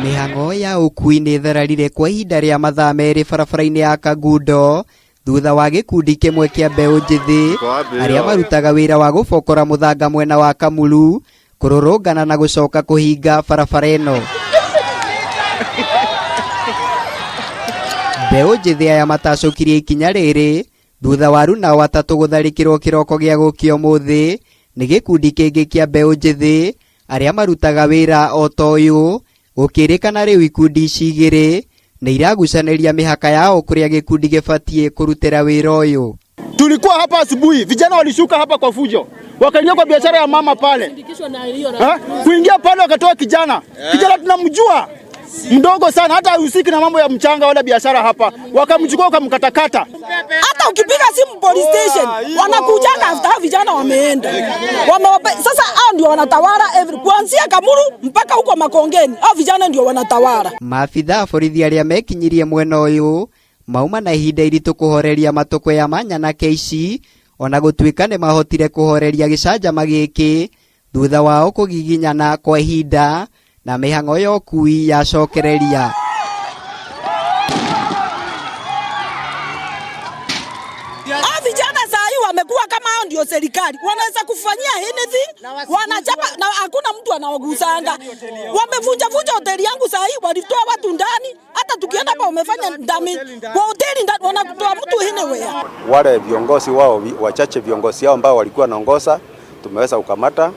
Mĩhang'o ya ũkui nĩ ĩthararire kwa ihinda rĩa mathaa merĩ barabara-inĩ ya Kangundo thutha wa gĩkundi kĩmwe kĩa mbeũ njĩthĩ arĩa marutaga wĩra wa gũbokora mũthanga mwena wa Kamulu kũrũrũngana na gũcoka kũhinga barabara ĩno. Mbeũ njĩthĩ aya matacũkirie ikinya rĩrĩ thutha wa aruna ao atatũ gũtharĩkĩrwo kĩroko gĩa gũkia ũmũthĩ nĩ gĩkundi kĩngĩ kĩa mbeũ njĩthĩ arĩa marutaga wĩra o ta ũyũ. Gũkĩrĩkana rĩu ikundi ici igĩrĩ nĩ iragucanĩria mĩhaka yao kũrĩa gĩkundi gĩbatiĩ kũrutĩra wĩra ũyũ. Tulikuwa hapa asubuhi, vijana walishuka hapa kwa fujo, wakaingia kwa biashara ya mama pale, ha? Kuingia pale wakatoa kijana, kijana tunamjua mdogo sana, hata hahusiki na mambo ya mchanga wala biashara hapa, wakamchukua wakamkatakata. Hata ukipiga simu police station wanakujanga after hao vijana wameenda. Wamewape, sasa hao ndio wanatawala every kuanzia Kamulu mpaka huko Makongeni. Hao vijana ndio wanatawala. Maabithaa a borithi arĩa mekinyirie mwena ũyũ mauma na ihinda iritũ kũhoreria matũkũ ya manyanake ici ona gũtuĩka nĩ mahotire kũhoreria gĩcanjama gĩkĩ thutha wao kũgiginyana kwa ihinda na mĩhang'o ya ũkui yacokereria. Hao vijana saa hii wamekuwa kama hao ndio serikali, wanaweza kufanyia anything, wanachapa na hakuna mtu anawagusanga. Wamevunja vunja hoteli yangu saa hii, walitoa watu ndani, hata tukienda hapa wamefanya ndami kwa hoteli ndani, wanatoa mtu anywhere. Wale viongozi wao wachache, viongozi hao ambao walikuwa wanaongoza tumeweza kukamata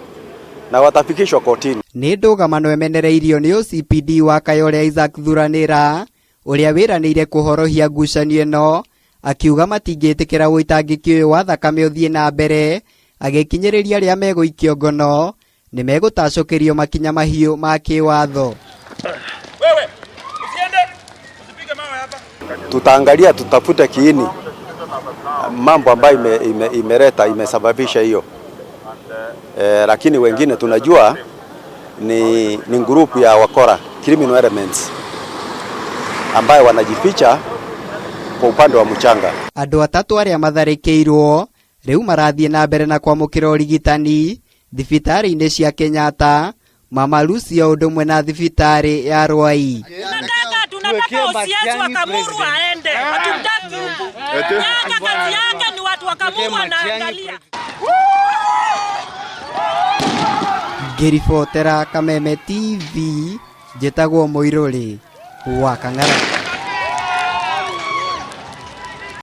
na watafikishwa kotini. Nĩ ndũgamano ĩmenereirio nĩ OCPD wa Kayole Isaac Thuranĩra ũrĩa wĩranĩire kũhorohia ngucanio ĩno akiuga matingĩtĩkĩra ũitangĩki ũyũ wa thakame ũthiĩ na mbere agĩkinyĩrĩria arĩa megũikio ngono nĩ megũtacũkĩrio makinya mahiũ ma kĩwatho. Tutaangalia, tutafute kiini mambo ambayo imeleta imesababisha hiyo. Lakini wengine tunajua ni group ya wakora criminal elements ambayo wanajificha kwa upande wa mchanga. Andũ atatũ arĩa matharĩkĩirwo rĩu marathiĩ na mbere na kwamũkĩra ũrigitani thibitarĩ-inĩ cia Kenyatta, Mama Lucy o ũndũ ũmwe na thibitarĩ ya Ruai. Tunataka OCS wa Kamuru aende, hatumtaki huku. Yaka kazi yake ni watu wa Kamuru wanaangalia. Ngĩribotera Kameme TV, njĩtagwo Mũirũrĩ wa Kang'ara.